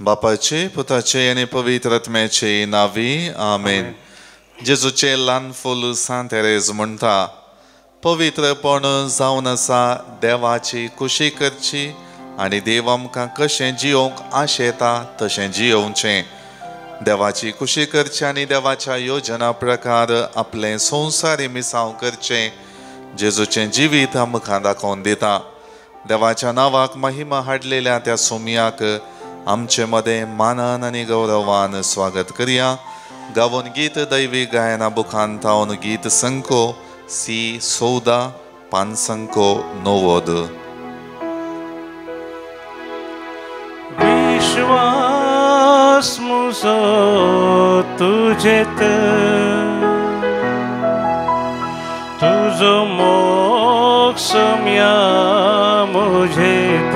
बापाचे पुताचे आनी पवित्र आत्म्याचे नांवी आमेन. जेजूचे ल्हान फूल सांत तेरेज म्हणटा, पवित्रपण जावन आसा देवाची खुशी करची आनी देव आमकां कशें जियोवंक आशेता तशें जियोवचें. देवाची खुशी करची आनी देवाच्या योजना प्रकार आपलें संवसारी मिसांव करचें जेजूचें जिवीत आमकां दाखोवन दिता. देवाच्या नांवाक महिमा हाडलेल्या त्या सोमयाक आमचे मदें मानान आनी गौरवान स्वागत करया. गावोन गीत दैवी गायना बुखान थावन गीत संको सी 14 पांचसंको 90. विश्वास मुजो तुजेत, तुजो मोग सोम्या मुजेत.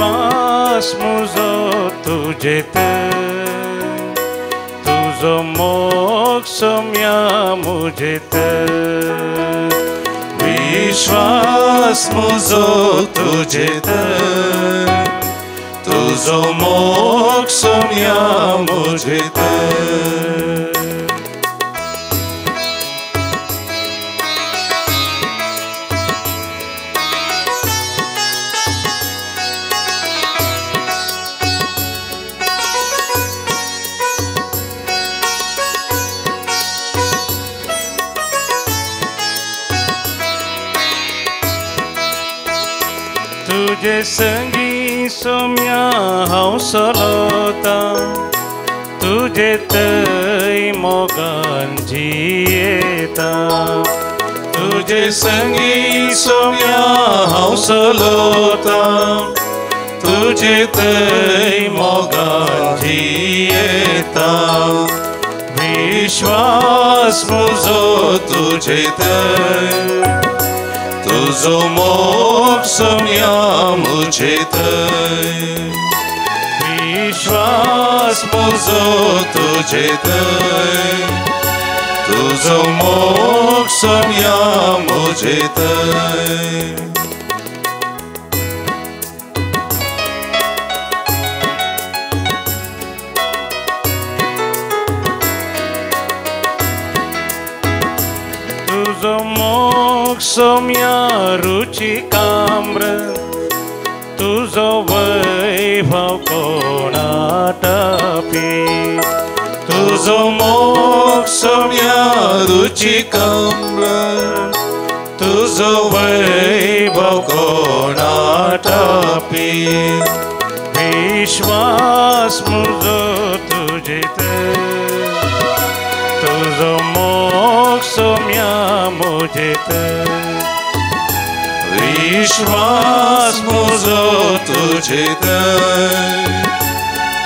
विश्वास मुजो तुजेत, तुजो मोग सोम्या मुजेत. विश्वास मुजो तुजेत, तुजो मोग सोम्या मुजेत. तुजे संगी सोम्या हांव सलोता, तुजे थंय मोगान जियेता. तुजे संगी सोम्या हांव सलोता, तुजे थंय मोगान जियेता. विश्वास मुजो तुजे थंय, तुजो मोग सोम्या मुजेत. विश्वास मुजो तुजेत, तुजो मोग सोम्या मुजेत. तुजो मोग सोम्या रुची काम्र, तुजो वैभव कोणाटापी. तुजो मोग सोम्या रुची काम्र, तुजो वैभव कोणाटापी. विश्वास मुजो तुजेत, तुजो मोग सोम्या मुजेत. विश्वास मुजो तुजेत,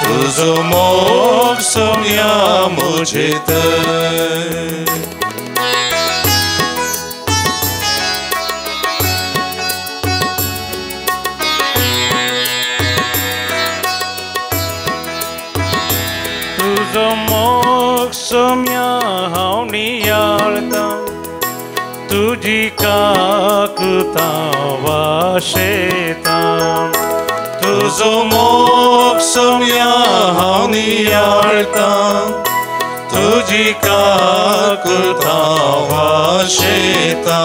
तुजो मोग सोम्या मुजेत. तुजो मोग सोम्या हांव नियाळता, तुजी काकुता वाशेता. तुजो मोग सोम्या हांव नियाळता, तुजी काकुता वाशेता.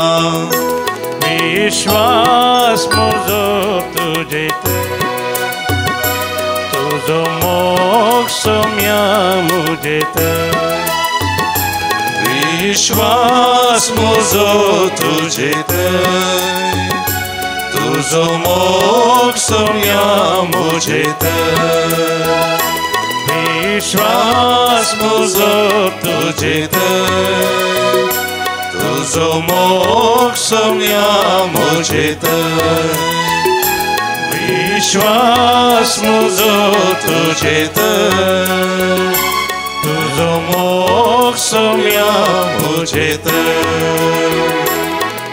विश्वास मुजो तुजेत, तुजो मोग सोम्या मुजेत. विश्वास मुजो तुजेत, तुजो मोग सोम्या मुजेत. विश्वास मुजो तुजेत, तुजो मोग सोम्या मुजेत. विश्वास मुजो तुजेत, तुजो मोग सोम्या मुजेत.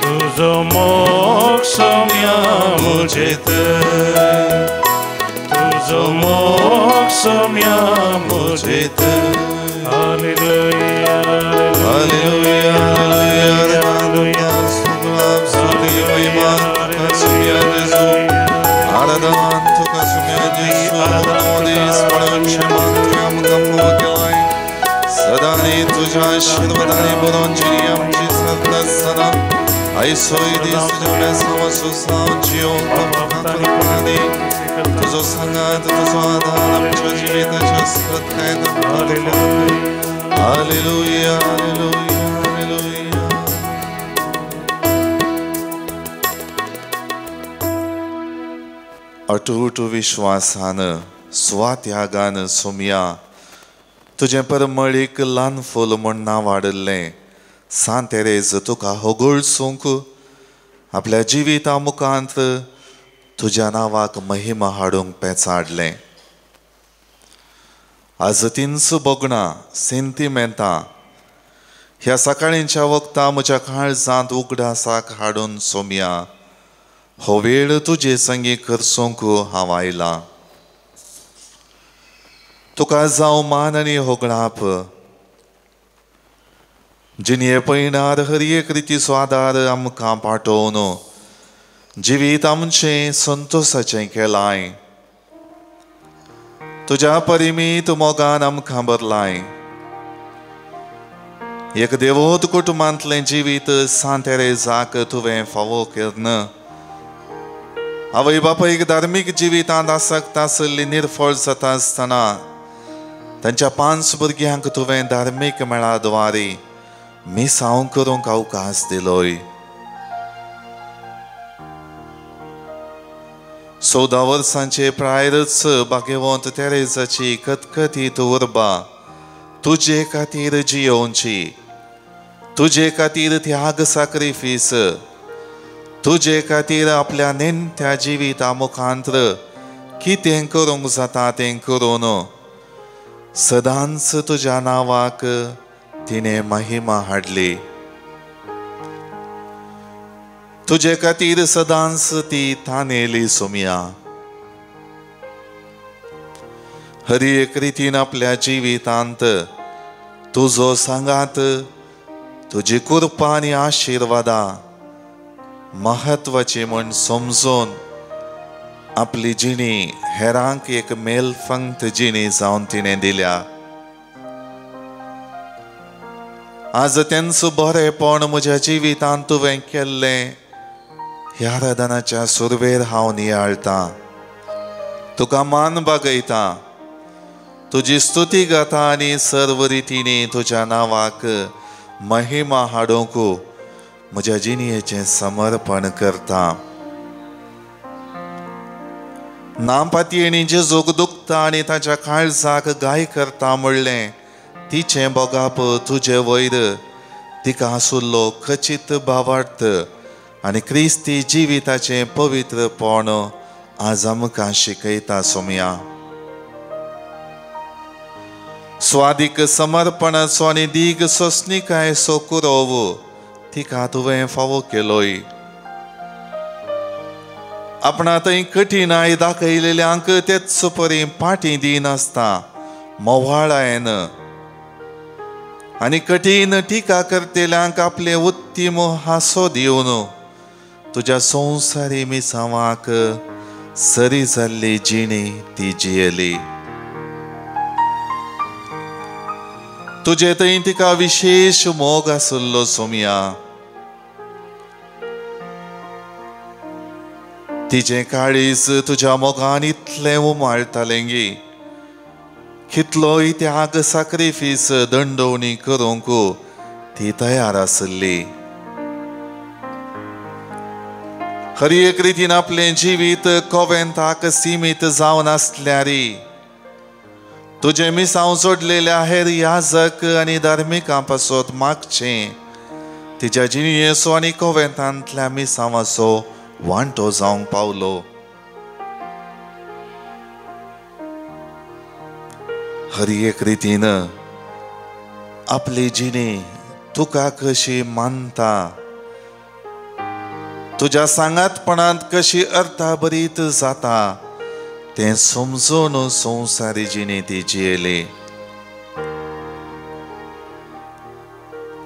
तुजो मोग सोम्या मुजेत, सोम्या मुजेत. Hallelujah hallelujah hallelujah. स्तुती महिमा तुका सुम्या जेजू, आराधन तुका सुम्या जेजू. देस पडवक्षमा तुवें आमकां फावो केलाय. सदांनी तुज्या आशिर्वादांनी बरोवन जिणी आमची सदां सदां आयसोय दीस तुज्या बेसांवाचो साव जियोवंक आमकां कृपा दी. तुजो सांगात, तुजो आदार आमच्या जिविताच्या सत्कायत आमकां तूं फावो कर. Hallelujah hallelujah hallelujah. अटूट विश्वासान स्वात्यागान सोमया तुजें परमळीक ल्हान फूल म्हूण नांव वाडल्लें सांत तेरेज तुका होगळसूंक आपल्या जिविता मुखांत तुज्या नांवाक महिमा हाडूंक पेचाडलें. आज तीनसो भोगणां सेंतिमेंतां ह्या सकाळींच्या वखदां म्हज्या काळजांत उगडासाक हाडून सोमया हो वेळ तुजे संगी करसूंक हांव आयलां. तुका जावं मान आनी होगळाप. जिणये पयणार हर एक रितीचो आदार आमकां पाठोवन जिवीत आमचें संतोसाचें केलाय. तुज्या परिमीत मोगान आमकां भरलाय. एक देवोत कुटुंबांतलें जिवीत सांत तेरेजाक तुवें फावो केन्न आवय बापायक धार्मीक जिवितांत आसक्त आसली निर्फळ जाता आसतना तांच्या 5 भुरग्यांक तुवें धार्मीक मेळा द्वारे मिसांव करूंक अवकाश दिलोय. 14 वर्सांचे प्रायरच भाग्यवंत तेरेजाची कतकतीत उर्बा तुजे खातीर जियोवची, तुजे खातीर त्याग साक्रिफीस, तुजे खातीर आपल्या नेणत्या जिविता मुखांत कितें करूंक जाता तें करून सदांच तुज्या नांवाक तिणें महिमा हाडली. तुजे खातीर सदांच ती तानेली सोमया. हर एक रितीन आपल्या जिवितांत तुजो सांगात, तुजी कृपा आनी आशिर्वादां महत्वाची म्हूण समजून आपली जिणी हेरांक एक मेलफंक्त जिणी जावन तिणें दिल्या. आज तेंचो बरेपण म्हज्या जिवितांत तुवें केल्लें ह्या आराधनाच्या सुरवेर हांव नियाळटां. तुका मान बागयतां, तुजी स्तुती गाता आनी सर्व रितींनी तुज्या नांवाक महिमा हाडूंक म्हज्या जिणयेचें समर्पण करता. ना पातयेणी जेजूक दुखता आनी ताच्या काळजाक गाय करता म्हणलें तिचें बोगाप तुजे वयर तिका आसुल्लो खचीत भावार्थ आनी क्रिस्ती जिविताचें पवित्रपण आज आमकां शिकयता सोमया. स्वादीक समर्पणाचो आनी दीग सोंसणिकायेचो कुरोव तिका तुवें फावो केलोय. आपणा थंय कठीणाय दाखयलेल्यांक तेच परी पाटी दिनासता मोवाळायन आनी कठीण टिका करतल्यांक आपले उत्तीम हांसो दिवन तुज्या संवसारी मिसांवाक सरी जाल्ली जिणी ती जियेली. तुजे थंय तिका विशेश मोग आसलो सोमया. तिचें काळीज तुज्या मोगान इतलें उमाळटालें गी कितलोय त्याग साक्रिफीस दंडवणी करूंक ती तयार आसली. हर एक रितीन आपलें जिवीत कोवेंताक सिमीत जावन आसल्यारी तुजें मिसांव जोडलेल्या हेर याजक आनी धार्मिकां पासत मागचें तिच्या जिणयेचो आनी कोवेंतांतल्या मिसांवाचो वांटो जावंक पावलो. हर एक रितीन आपली जिणी तुका कशी मानता, तुज्या सांगातपणांत कशी अर्थाभरीत जाता तें समजून संवसारी जिणे ती जियेली.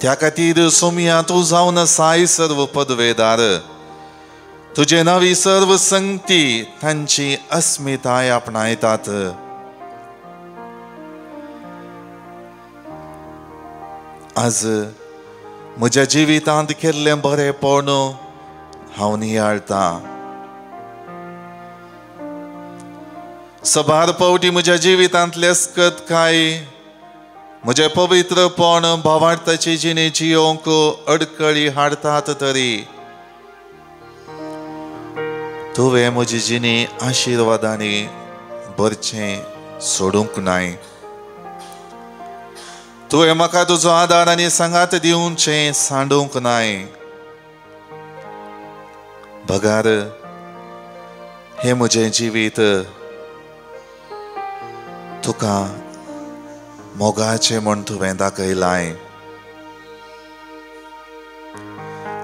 त्या खातीर सोमया तूं जावन आसाय सर्व पदवेदार, तुजे नवी सर्व संगती तांची अस्मिताय आपणायतात. आज म्हज्या जिवितांत केल्लें बरेंपण हांव नियाळटां. सबार पावटी म्हज्या जिवितांतलें अस्कतकाय, म्हजें पवित्रपण भावार्थाची जिणे जियोंक अडकळी हाडटात तरी तुवें म्हजी जिणी आशिर्वादांनी भरचें सोडूंक नाय. तुवें म्हाका तुजो आदार आनी सांगात दिवचें सांडूंक नाय. बगार हें म्हजें जिवीत तुका मोगाचें म्हूण तुवें दाखयलां.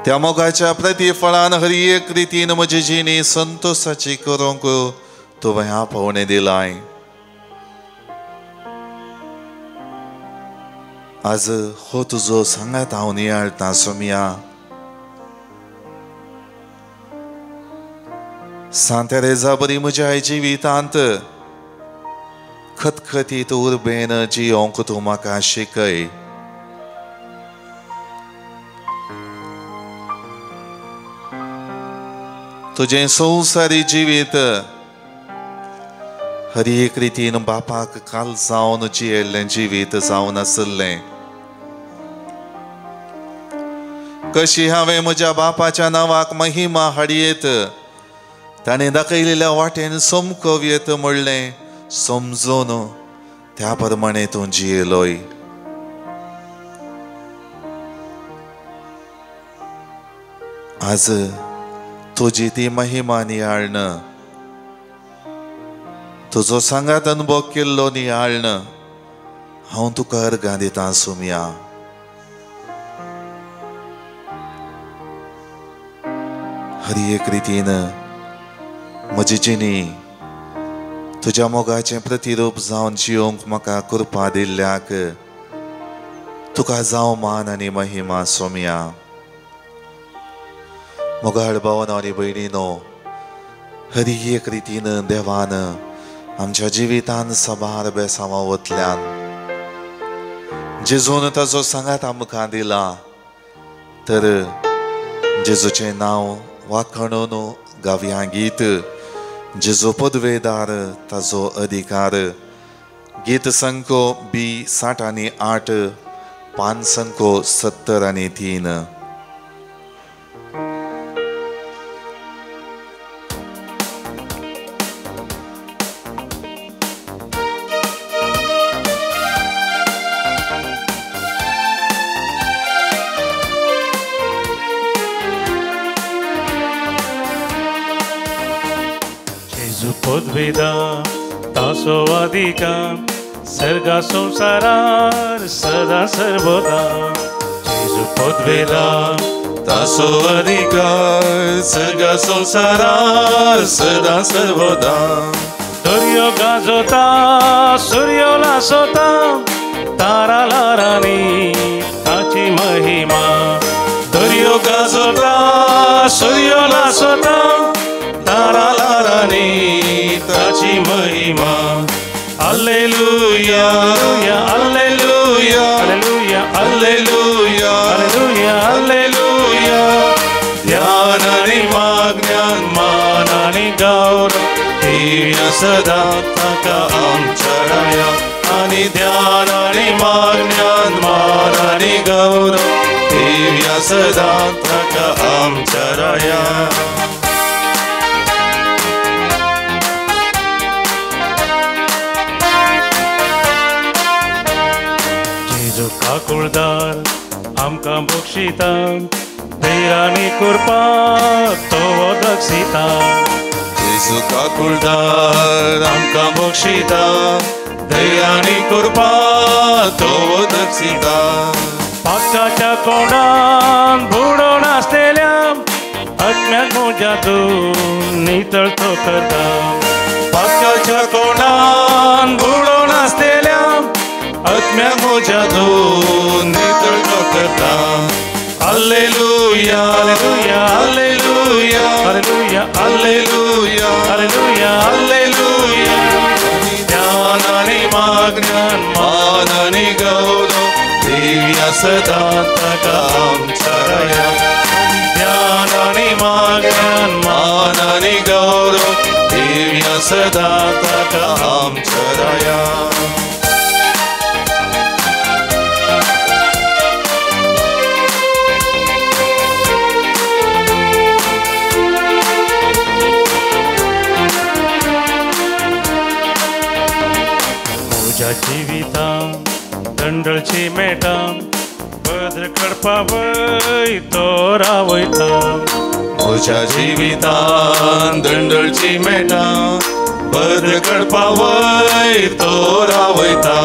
त्या मोगाच्या प्रतिफळान हर एक रितीन म्हजी जिणी संतोशाची करूंक तुवें आपोवणें दिलां. आज हो तुजो सांगात हांव नियाळटां सोमया. सांत तेरेजा बरी म्हज्या जिवितांत खतखतीत उर्बेन जियोंक तूं म्हाका शिकय. तुजें संवसारी जिवीत हर एक रितीन बापाक काल जावन जियेल्लें जिवीत जावन आसलें. कशी हांवें म्हज्या बापाच्या नांवाक महिमा हाडयेत, ताणें दाखयलेल्या वाटेन समकवयेत म्हणलें समजून त्या प्रमाणे तूं जियेलोय. आज तुजी ती महिमा नियाळण, तुजो सांगात अनुभव केल्लो नियाळण हांव तुका अर्गां दितां सोमया. हर एक रितीन म्हजी जिणी तुज्या मोगाचें प्रतिरूप जावन जियोंक म्हाका कृपा दिल्ल्याक तुका जावं मान आनी महिमा सोमया. मोगाळ भावानो आनी भयणीनो, हर एक रितीन देवान आमच्या जिवितान सबार बेसांवां वतल्यान जेजून ताजो सांगात आमकां दिला, तर जेजूचें नांव वाखणून गावया गीत जेजू पदवेदार ताजो अधिकार. गीत संको बी 60 आनी 8, पान संको 70 आनी 3. पदवेदा तासो अधिकार सर्गा संसारार सदा सर्वदा. जेजू पदवेदा तासो अधिकार सर्गा संसारार सदा सर्वदा. दर्यो गाजोता सूर्य लासोता तारा लारानी ताची महिमा. दर्यो गाजोता सूर्य लासोता तारा लारानी ताची महिमा. Alleluia, alleluia, alleluia, alleluia, alleluia, alleluia. ध्यान आनी मागण्यान मान आनी गौरव दिव्य सदा ताका आमच्या राया. आनी ध्यान आनी मागण्यान मान आनी गौरव दिव्य सदा ताका आमच्या राया. काकुळदार आमकां बक्षिता धैर्यानी कृपा तो दक्षिता. जेजू काकुळदार आमकां बक्षिता धैर्यानी कृपा तो दक्षिता. पाकाच्या कोणान बुडोवन आसलेल्या आत्म्याक म्हज्या तूं नितळ तो करता. पातकाच्या कोणान बुडोवन आसलेल्या आत्म्या म्हज्या तूं नितळ करता. Hallelujah, hallelujah, hallelujah, hallelujah, hallelujah, hallelujah, hallelujah. ज्ञान आनी माज्ञान, मान आनी गौरव दिव्या सदां ताका आमच्या राया. ज्ञान आनी माज्ञान, मान आनी गौरव दिव्या सदां ताका आमच्या राया. म्हज्या जिवितां दंडळची मेटां बदल करपा वय तो रावयता. म्हज्या जिवितान दंडळची मेटां बदल करपा वय तो रावयता.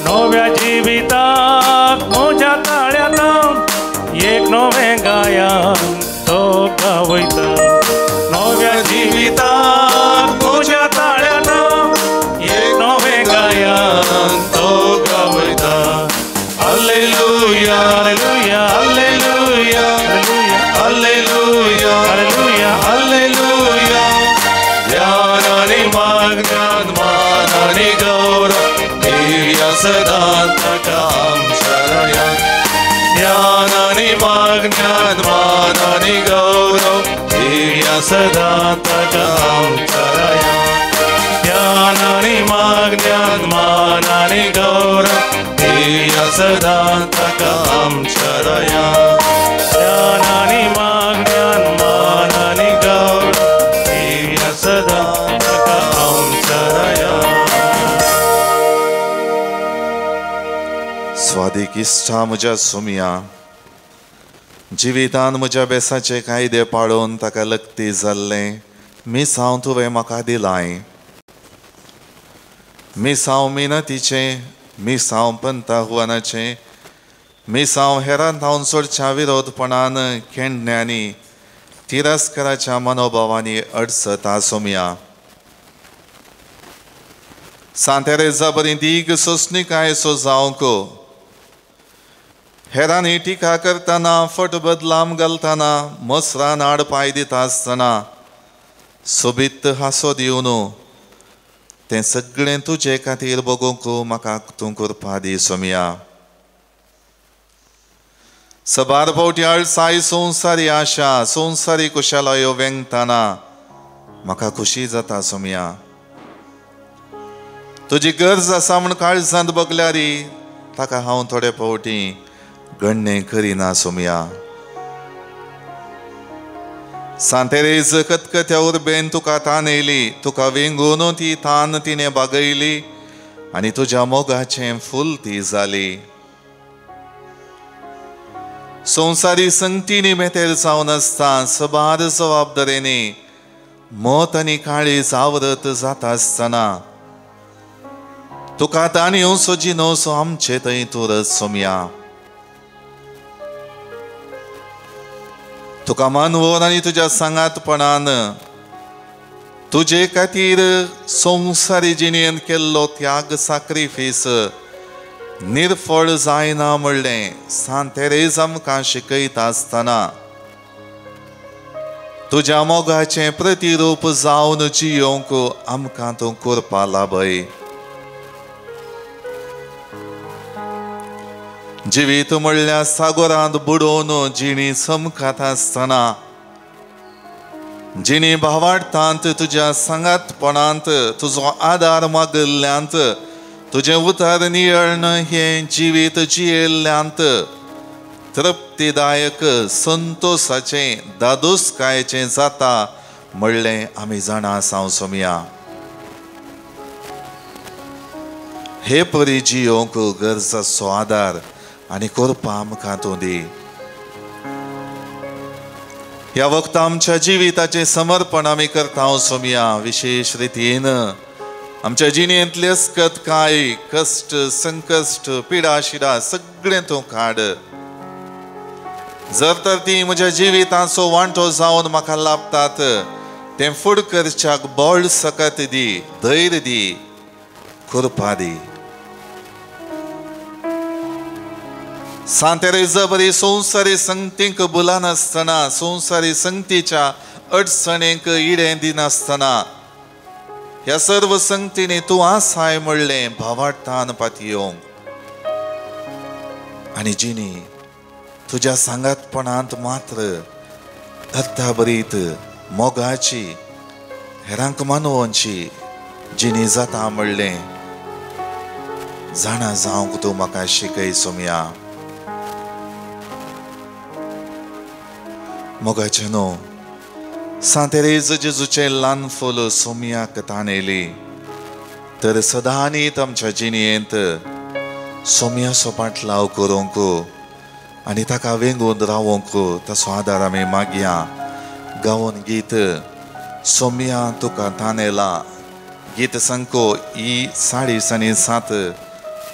नव्या जिविताक म्हज्या ताळ्यान एक नवें गायन तो गावयता. नव्या जिविताक म्हज्या ताळ्यान एक नवें गायन तो गावयता. Hallelujah, hallelujah, hallelujah, hallelujah, hallelujah, hallelujah. ज्ञान आनी माज्ञान, मान आनी गौरव दिव्या सदां ताका आमच्या राया. ज्ञान आनी माज्ञान, मान आनी गौरव दिव्या सदां ताका आमच्या राया. ज्ञान आनी माज्ञान, मान आनी गौरव दिव्या सदां ताका आमच्या राया. ज्ञान आनी माज्ञान, मान आनी गौरव दिव्या सदां ताका आमच्या राया. स्वादीक इश्टा म्हज्या सोमया, जिवितान म्हज्या बेसाचे कायदे पाळून ताका लक्ती जाल्लें मिसांव तुवें म्हाका दिलाय. मिसांव मिनतीचें, मिसांव पंताहुवानाचें, मिसांव हेरां धांवन सोडच्या विरोधपणान खेंडण्यांनी तिरस्काराच्या मनोभावांनी अडसता सोमया. सांत तेरेजा बरी दीग सोंसणिकाय सो जावंक, हेरांनी टिका करतना, फट बदलाम घालतना, मसरान आड पांय दिता आसतना सोबीत हांसो दिवन तें सगळें तुजे खातीर बगोवंक म्हाका तूं करपा दी सोमया. सबार फावटी आळसाय, संवसारी आशा, संवसारी कुशालायो वेंगतना म्हाका खोशी जाता सोमया. तुजी गरज आसा म्हूण काळजांत बगल्यार ताका हांव थोडे फावटी गण्णें करिना सोमया. सांत तेरेज कतकत्या उर्बेन तुका तान येयली, तुका वेंगून ती तान तिणें बागयली आनी तुज्या मोगाचें फूल ती जाली. संवसारी संगतीनी मेतेर जावन आसता सबार जबाबदारेनी मत आनी काळीज आवरत जाता आसतना तुका ताणी जिनोसो आमचे थंय तुरत सोमया. तुका मानवोन आनी तुज्या सांगातपणान तुजे खातीर संवसारी जिणेन केल्लो त्याग, साक्रिफीस निर्फळ जायना म्हणलें सांत तेरेज आमकां शिकयता आसतना तुज्या मोगाचें प्रतिरूप जावन जियोवंक आमकां तूं करपा लाभय. जिवीत म्हणल्यार सागोरांत बुडोवन जिणी चमकात आसतना, जिणी भावार्थांत तुज्या सांगातपणांत तुजो आदार मागिल्ल्यांत, तुजें उतर नियळण हें जिवीत जियेल्ल्यांत तृप्तीदायक, संतोसाचें, दादोसकायेचें जाता म्हणलें आमी जाणा आसा सोमया. हे परी जियोवंक गरज आसचो आदार आनी करपा आमकां तूं दी. ह्या वखता आमच्या जिविताचें समर्पण आमी करता सोमया. विशेश रितीन आमच्या जिणेंतले अस्कत काय कश्ट, संकश्ट, पिडा शिडा सगळें तूं काड. जर तर ती म्हज्या जिविताचो वांटो जावन म्हाका लाभतात तें फुड करच्याक बळ सकत दी, धैर्य दी, कृपा दी। सांत तेरेजा बरी संवसारी संगतींक बुलानासतना, संवसारी संगतीच्या अडचणींक इडें दिनासतना ह्या सर्व संगतींनी तूं आसाय म्हणलें भावार्थान पातयेवंक आनी जिणी तुज्या सांगातपणांत मात्र अर्थाभरीत मोगाची हेरांक मानवची जिणी जाता म्हणलें जाणा जावंक तूं म्हाका शिकय सोमया। मोगाचें न्हू सांत तेरेज जेजूचें ल्हान फूल सोमयाक ताणेली तर सदांनीत आमच्या जिणेंत सोमयाचो पाटलाव करूंक आनी ताका वेंगून रावोंक ताचो आदार आमी मागया। गावन गीत सोमया तुका ताणेला गीत संको ई 7.5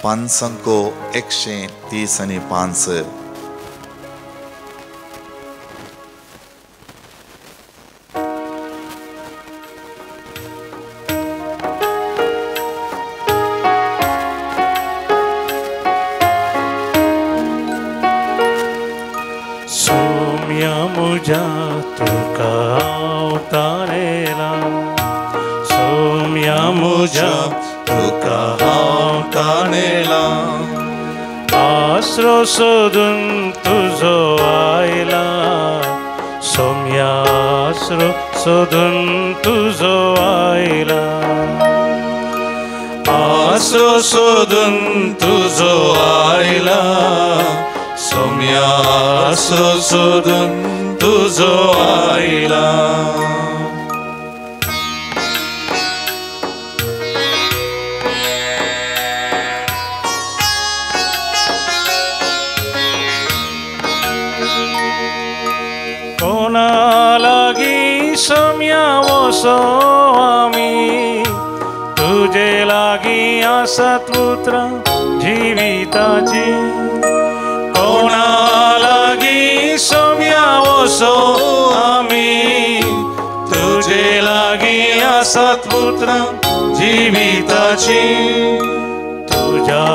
5 संको 135। तुका हांव ताणेला, सोम्या म्हज्या तुका हांव ताणेला, आसरो सोदून तुजो आयला, सोम्या आसरो सोदून तुजो आयला, आसरो सोदून तुजो आयला, सोम्या आसरो सोदून तुजो आयला। कोणा लागीं सोम्या वसो आमी, तुजे लागीं आसात उतरां जिविताचीं, कोणा लागीं सोम्या वसो आमी, तुजे लागीं आसात उतरां जिविताचीं, तुज्या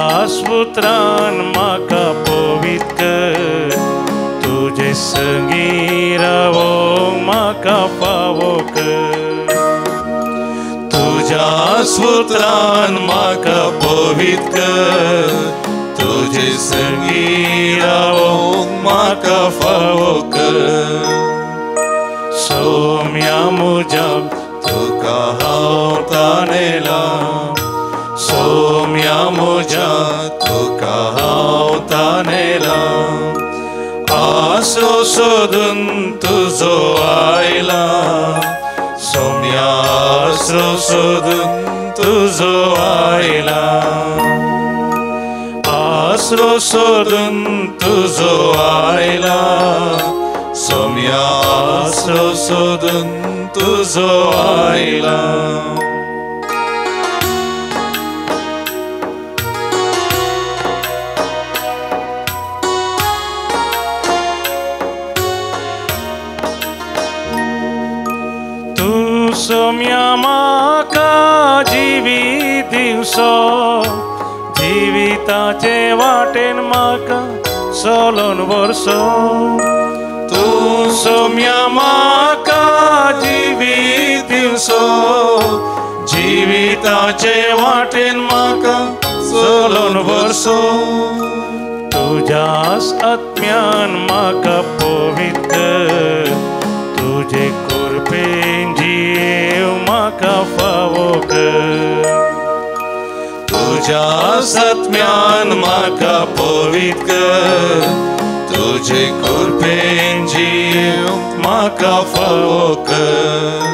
उतरान म्हाका पवित्र कर, तुजे संगीं रावोंक म्हाका फावो कर, तुज्या उतरान म्हाका पवित्र कर, तुजे संगीं रावोंक म्हाका फावो कर। सोम्या म्हज्या तुका हांव ताणेला, सोम्या म्हज्या तुका हांव ताणेला, आसरो सोदून तुजो आयला, सोम्या आसरो सोदून तुजो आयला, आसरो सोदून तुजो आयला, सोम्या आसरो सोदून तुजो आयला। तूं सोम्या म्हाका जिवीत दिवचो, जिविताचे वाटेन म्हाका चलोवन व्हरचो, तूं सोम्या म्हाका जिवीत दिवचो, जिविताचे वाटेन म्हाका चलोवन व्हरचो, तुज्याच आत्म्यान म्हाका पवित्र कर, तुजे कृपेन जीव म्हाका फावो कर, तुज्या आत्म्यान म्हाका पवित्र कर, तुजे कृपेन जीव म्हाका फावो कर।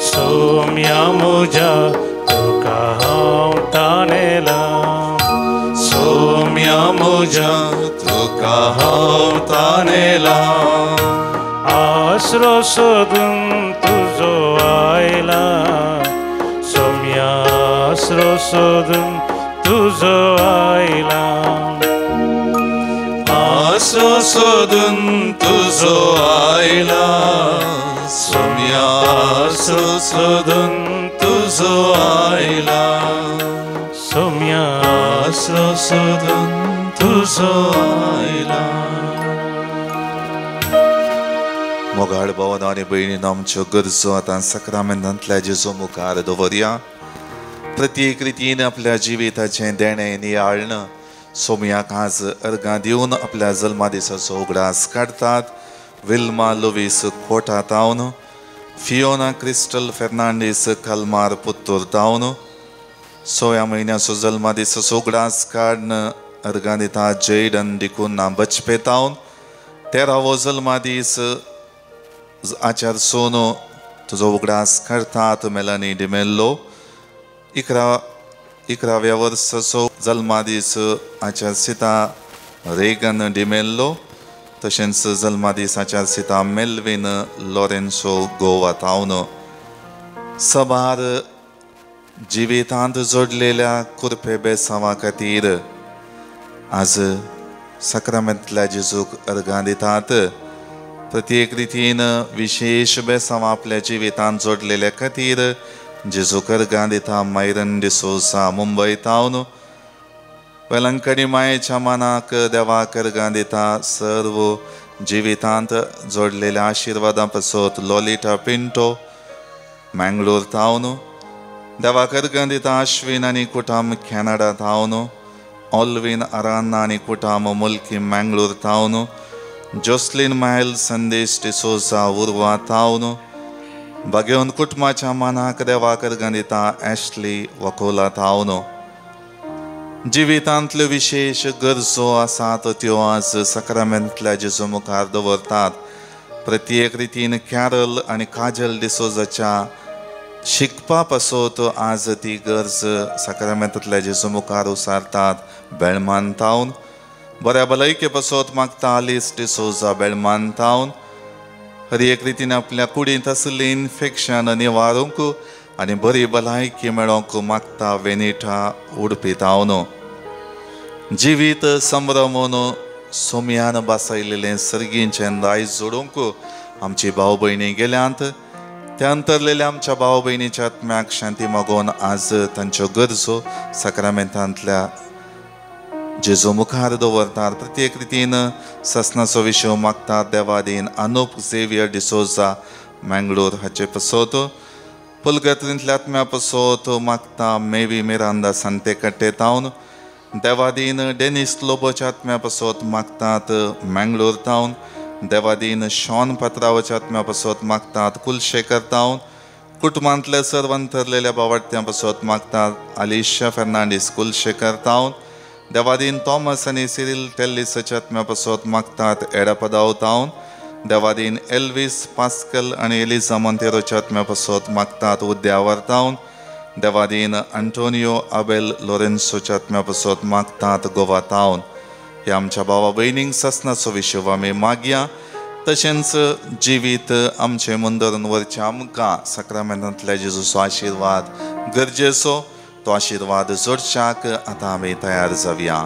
सोम्या म्हज्या तुका हांव ताणेला, सोम्या म्हज्या तुका हांव ताणेला, आसरो सोदून तुजो आयला, सोम्या आसरो सोदून तुजो आयला, आसरो सोदून तुजो आयला, सोम्या सोम्या आसरो सोदून तुजो आयला सोम्या आसरो सोदून तुजो आयला. मोगाळ भावानो आनी भयणीनो, आमच्यो गरजो आतां साक्रामेंतांतल्या जेजू मुखार दवरया. प्रत्येक रितीन आपल्या जिविताचें देणें नियाळण सोम्याक आज अर्गां दिवन आपल्या जल्मा दिसाचो उगडास काडटात. विल्मा लुवीस कोटा तावन, Fiona crystal Fernandes Kalmar Puttur तावन, 16 म्हयन्याचो जल्मा दिसाचो उगडास काडून अर्गां दिता जेडन डिकुन्ना बचपे तावन, 13वो जल्मा दीस आचार सोनो तुजो उगडास करतात मेलानी डिमेल्लो, 11व्या वर्साचो जल्मादीस आचार सीता रेगन डिमेल्लो, तशेंच जल्मादीस आचार सीता मेल्विन लॉरेन्सो गोवा तावन. सबार जिवितांत जोडलेल्या कुरपे बेसांवा खातीर आज साक्रामेंतल्या जेजूक अर्गां दितात. प्रत्येक रितीन विशेश बेसांव आपल्या जिवितांत जोडलेल्या खातीर जेजूक अर्गां दिता मायरन डिसोजा मुंबय तावन. वेलंकणी मायेच्या मानाक देवाक अर्गां दिता सर्व जिवितांत जोडलेल्या आशिर्वादां पासत लोलिटा पिंटो मँगलोर तावन. देवाक अर्गां दिता अश्विन आनी कुटाम कॅनडा तावन, ऑल्विन अरान्ना आनी कुटाम मुल्की मँगलोर तावन, जोस्लिन मायल संदेश डिसोजा उर्वा तावन. बागेवन कुटुंबाच्या मानाक देवाक अर्गां दिता एशली वकोला तावन. जिवितांतल्यो विशेश गरजो आसात त्यो आज साक्रामेंतल्या जेजू मुखार दवरतात. प्रत्येक रितीन कॅरल आनी काजल डिसोजाच्या शिकपा पासत आज ती गरज साक्रामेंतांतल्या जेजू मुखार उसारतात बेळमान तावन. बऱ्या भलायके पासत मागता आलिस डिसोजा बेळमान तावन. हर एक रितीन आपल्या कुडींत आशिल्लें इन्फेक्शन निवारूंक आनी बरी भलायकी मेळोवंक मागता वेनिटा उडपी तावन. जिवीत संभ्रमून सोम्यान बासयलेलें सर्गींचें दायज जोडूंक आमची भाव भयणी गेल्यांत. त्या अंतरलेल्या आमच्या भाव भयणीच्या आत्म्याक शांती मागोवन आज तांच्यो गरजो साक्रामेंतांतल्या जेजू मुखार दवरतात. प्रत्येक रितीन ससनाचो विशय मागतात देवादीन अनुप झेवियर डिसोजा मँगलोर हाचे पासत. पुलगत्रींतल्या आत्म्या पासत मागता मेवी मिरांदा सांतेकट्टे तावन. देवादीन डेनिस लोबोच्या आत्म्या पासत मागतात मँगलोर तावन. देवादीन शॉन पात्रावाच्या आत्म्या पासत मागतात कुलशेखर तावन. कुटुंबांतल्या सर्व अंतरलेल्या बावडत्यां पासत मागतात आलिशा फेर्नांडीस कुलशेखर तावन. देवादीन थॉमस आनी सिरील टेल्लिसाच्या आत्म्या पासत मागतात एडापदाव तावन. देवादीन एल्वीस पास्कल आनी एलिजा मोंतेरोच्या आत्म्या पासत मागतात उद्यावर तावन. देवादीन अंटोनियो आबेल लोरेन्सोच्या आत्म्या पासत मागतात गोवा तावन. ह्या आमच्या भावा भयणींक ससनाचो विशय आमी मागया. तशेंच जिवीत आमचें मुंदरून वरचें आमकां साक्रामेंतांतल्या जेजूचो आशिर्वाद गरजेचो, तो आशिर्वाद जोडच्याक आतां आमी तयार जावया.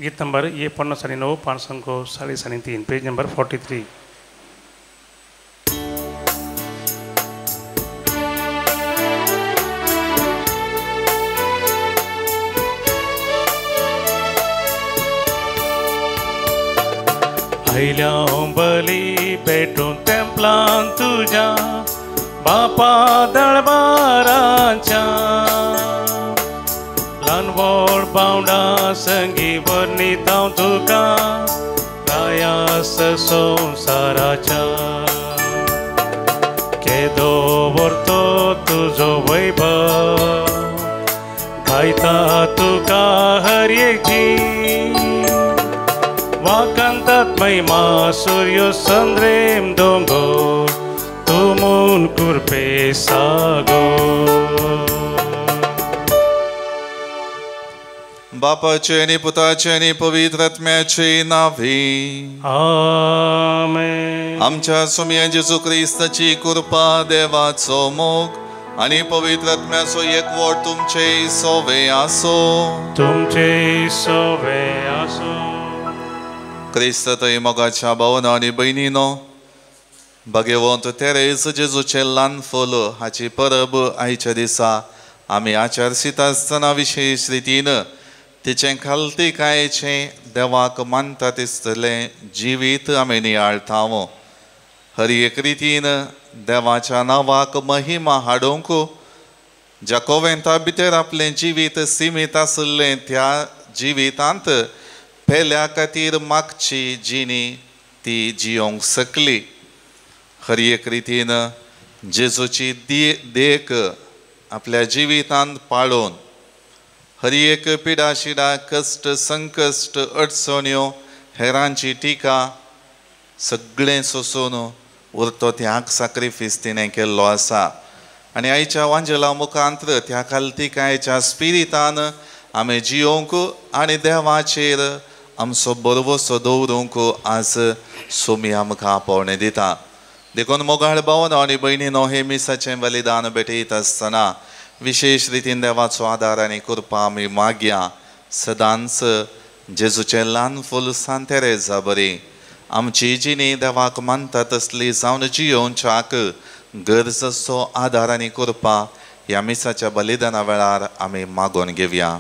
गीत नंबर ये 59 5 3.5, पेज नंबर 43। आयल्या बली भेटून तेंपलान तुज्या बापा दळबाराच्या ल्हान व्हड भावंडां संगी वर्णिता तुका प्रयास संवसाराच्या केदो व्हरतो तुजो वैभव गायता तुका हर एक जीव वाकांतात महिमा सूर्य संद्रेम दोंगोर तूं म्हूण कुरपे सागो. बापाचे आनी पुताचे आनी पवित्र आत्म्याचे नांवे आमेन. आमच्या स्वामी जेजू क्रिस्ताची कृपा, देवाचो मोग आनी पवित्र आत्म्याचो एकवट तुमचे सोवे आसो. तुमचे सोवे आसो. क्रिस्त थंय मोगाच्या भावना आनी भयणीनो, भगवंत तेरेज जेजूचें ल्हान फूल हाची परब आयच्या दिसा आमी आचरसीत आसतना विशेश रितीन तिचें खालतीकायेचें देवाक मानता दिसतलें जिवीत आमी नियाळटा. हर एक रितीन देवाच्या नांवाक महिमा हाडूंक ज्या कोवेंता भितर आपलें जिवीत सिमीत आशिल्लें त्या जिवितांत पेल्या खातीर मागची जिणी ती जियोंक शकली. हर एक रितीन जेजूची देख आपल्या जिवितांत पाळोवन हर एक पिडा शिडा, कश्ट, संकश्ट, अडचण्यो, हेरांची टिका सगळें सोसून उरतो त्याग साक्रिफीस तिणें केल्लो आसा. आनी आयच्या वांजेला मुखांत्र त्या खालतीकायच्या स्पिरितान आमी जियोंक आनी देवाचेर आमचो भरवसो दवरूंक आज सोमी आमकां आपोवणें दिता. देखून मोगाळ भावना आनी भयणीनो, हे मिसाचें बलिदान भेटयत आसतना विशेश रितीन देवाचो आदार आनी कृपा आमी मागया. सदांच जेजूचें ल्हान फूल सांत तेरेजा बरी आमची जिणी देवाक मानता तसली जावन जियोवच्याक गरजेचो आदार आनी कृपा ह्या मिसाच्या बलिदाना वेळार आमी मागोवन घेवया.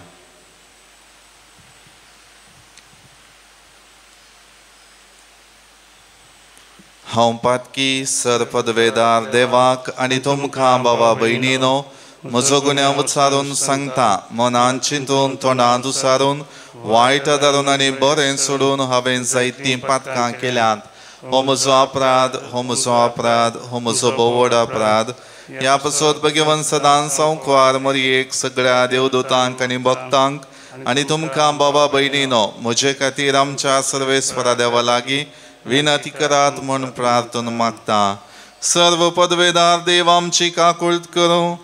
हांव पातकी सर पदवेदार देवाक आनी तुमकां बाबा भयणीनो म्हजो गुन्यांव उच्चारून सांगता. मनान चिंतून, तोंडांत उसारून, वायट धरून आनी बरें सोडून हांवें जायतीं पातकां केल्यांत. हो म्हजो अपराध, हो म्हजो अपराध, हो म्हजो भोव व्हड अपराध. ह्या पासत भगवंत सदांच संवकवार मरयेक सगळ्या देवदूतांक आनी भक्तांक आनी तुमकां बाबा भयणीनो म्हजे खातीर आमच्या सर्वेस्वरा देवा लागीं विनंती करात म्हूण प्रार्थना मागता. सर्व पदवेदार देव आमची काकुळट करूं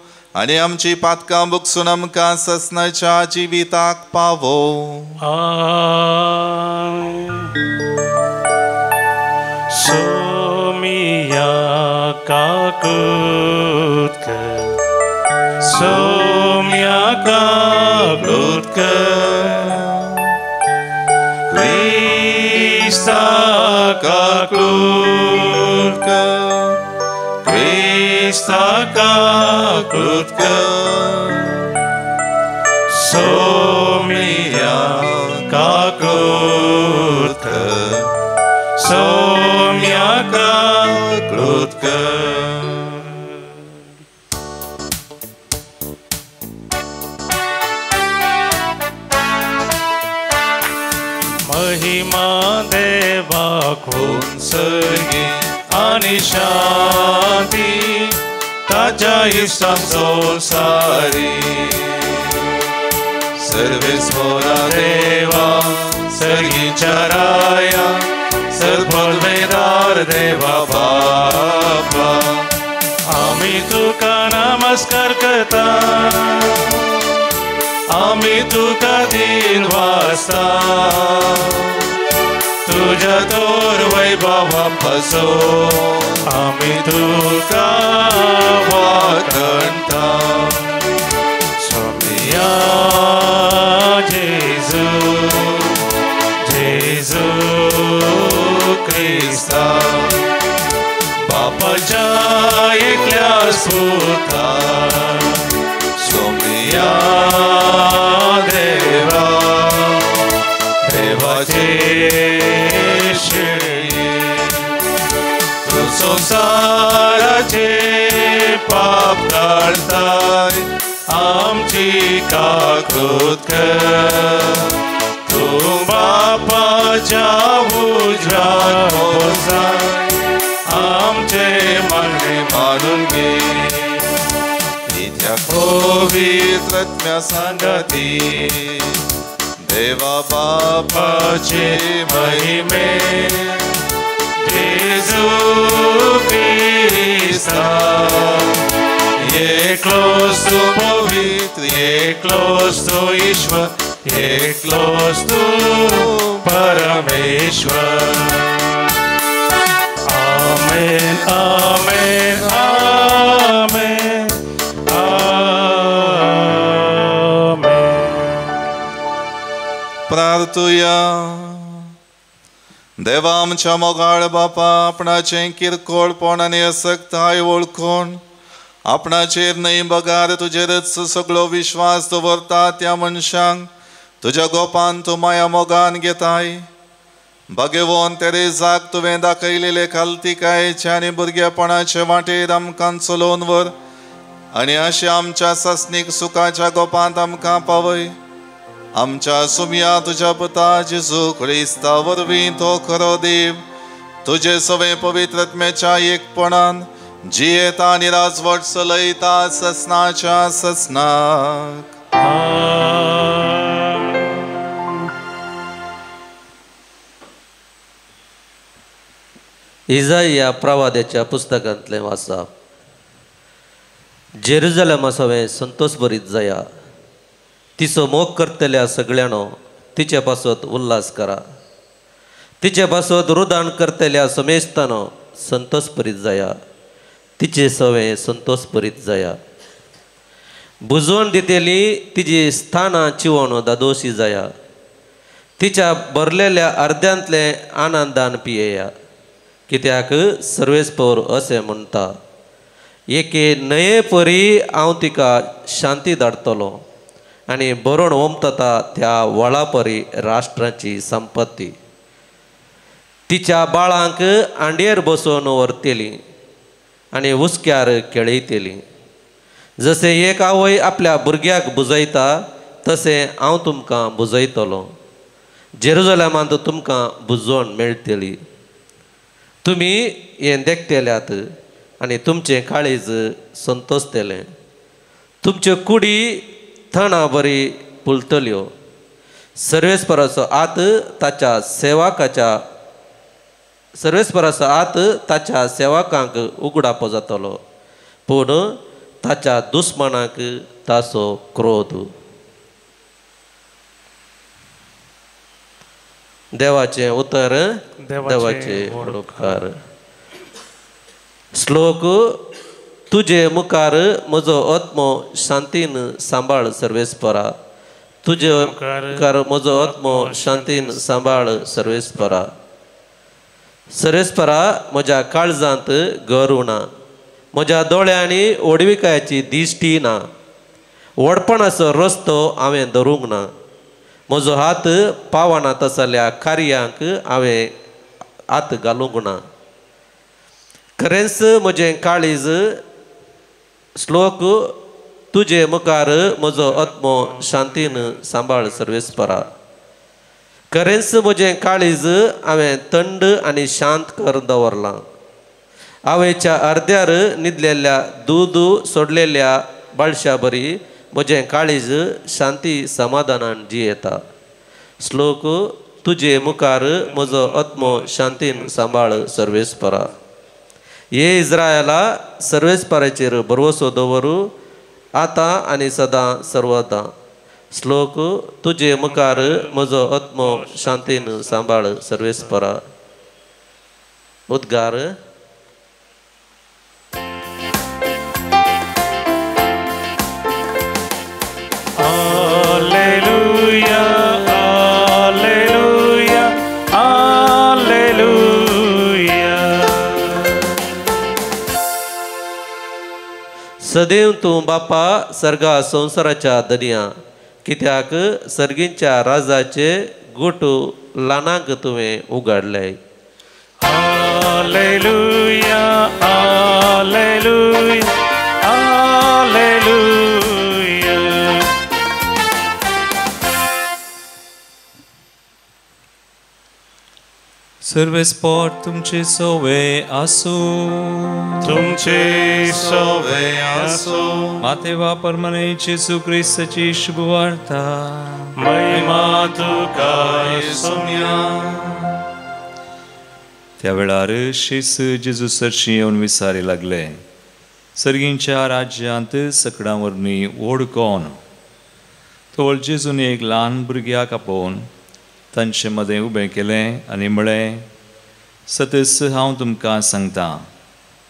आनी आमची पातकां बुकसून आमकां ससनाच्या जिविताक पावो. सोमिया काकुळट कर, सोमिया काकुळट कर, क्रिस्ता काकुळट कर, क्रिस्ता काकुळट कर, सोमिया काकुळट कर, सोम्या काकुळट कर. महिमा देवाक उंचगी आनी शांती ताज्या इश्टां संवसारी. सर्वेस्वरा देवा सर्गीच्या राया सर्ववेदार देवा बापा आमी तुका नमस्कार करता, आमी तुका दिन वाजता, तुज्या तोर वैभवा पसो आमी तुका वाखणता. सोमिया जेजू, जेजू क्रिस्ता बापाच्या एकल्या सुता, सोमिया देवा देवाचे शिळये, तूं संवसाराचे धाडताय आमची काकूत कर तूं बापाच्या उजव्याक बसाय आमचे मागणे मानून घे तिच्या पवित्र आत्म्या सांगाती देवा बापाचे महिमे जेजू क्रिस्ता एकलोच तूं पवित्र एकलोच तूं ईश्वर एकलोच तूं परमेश्वर. आमेन आमेन आमेन आमेन. प्रार्थुया. देवा आमच्या मोगाळ बापा आपणाचें किरकोळपण आनी असक्ताय वळखून आपणाचेर न्हय बगार तुजेरच सगळो विश्वास दवरता त्या मनशांक तुज्या गोपान तूं माया मोगान घेताय. भगवंत तेरेजाक तुवें दाखयलेले खालतिकायेचे आनी भुरगेपणाचे वाटेर आमकां चलोवन व्हर आनी अशें आमच्या सासणीक सुखाच्या गोपांत आमकां पावय. आमच्या सुमया तुज्या पुता जेजू क्रिस्ता वरवीं तो खरो देव तुजे सवे पवित्र आत्म्याच्या एकपणान जियेता आनी राजवट चलयता ससनाच्या ससनाक. इजाया प्रवाद्याच्या पुस्तकांतलें वाचप. जेरुजलेमा सवें संतोष भरीत जाया, तिचो मोग करतल्या सगळ्यांनो तिचे पासत उल्हास करा, तिचे पासत रुदान करतल्या समेस्तानो संतोष भरीत जाया, तिचे सवें संतोष भरीत जाया. बुजवण दितेली तिजी स्थानां चिवण दादोशी जाया, तिच्या भरलेल्या अर्द्यांतलें आनंदान पियेया. कित्याक सर्वेस्पोर अशें म्हणटा, एके न्हंये परी हांव तिका शांती धाडटलो आनी बरोवन ओमतता त्या व्हळा परी राष्ट्राची संपत्ती. तिच्या बाळांक आंडयेर बसोवन व्हरतली आनी हुस्क्यार खेळयतली. जशें एक आवय आपल्या भुरग्याक बुजयता तशें हांव तुमकां बुजयतलो. जेरुजलेमांत तुमकां बुजवण मेळटली. तुमी हें देखतल्यात आनी तुमचें काळीज संतोशतलें. तुमच्यो कुडी थणां बरी फुलतल्यो. सर्वेस्पराचो आत ताच्या सेवकाच्या सर्वेस्पराचो आत ताच्या सेवकांक उगडापो जातलो, पूण ताच्या दुस्मानाक ताचो क्रोध. देवाचें उतर देवाचे उपकार. श्लोक. तुजे मुखार म्हजो आत्मो शांतीन सांबाळ सर्वेस्परा, तुजे मुखार म्हजो आत्मो शांतीन सांबाळ सर्वेस्परा. सर्वेस्परा म्हज्या काळजांत गरू ना, म्हज्या दोळ्यांनी ओडविकायाची दिश्टी ना, व्हडपणाचो रस्तो हांवें धरूंक ना, म्हजो हात पावना तसल्या कार्यांक हांवें हात घालूंक ना. खरेंच म्हजें काळीज. श्लोक. तुजे मुखार म्हजो आत्मो शांतीन सांबाळ सर्वेस्परा. खरेंच म्हजें काळीज हांवें थंड आनी शांत करून दवरलां. आवयच्या अर्द्यार न्हिदलेल्या दूद सोडलेल्या बाळशा बरी म्हजें काळीज शांती समाधानान जियेता. श्लोक. तुजे मुखार म्हजो आत्मो शांतीन सांबाळ सर्वेस्परा. हे इस्रायला सर्वेस्पराचेर भरवसो दवरू आतां आनी सदां सर्वदां. श्लोक. तुजे मुखार म्हजो आत्मो शांतीन सांबाळ सर्वेस्परा. उद्गार. Hallelujah, hallelujah, hallelujah. सदैव तूं बापा सर्गा संवसाराच्या दर्या, कित्याक सर्गींच्या राजाचे गुट ल्हानांक तुवें उगाडले. Hallelujah, hallelujah, hallelujah. हालेलुया. सर्वेस्पोर तुमचे सोवे आसूं. तुमचे सोवे आसूं. मातेवा परमने जेजू क्रिस्ताची शुभवार्ता. महिमा तुका सोम्या. त्या वेळार शीस जेजू सरशी येवन विचारी लागले, सर्गींच्या राज्यांत सकडां वरवीं व्हड कोण? तवळ जेजून एक ल्हान भुरग्याक आपोवन तांचे मदें उबें केलें आनी म्हळें, सतस हांव तुमकां सांगता,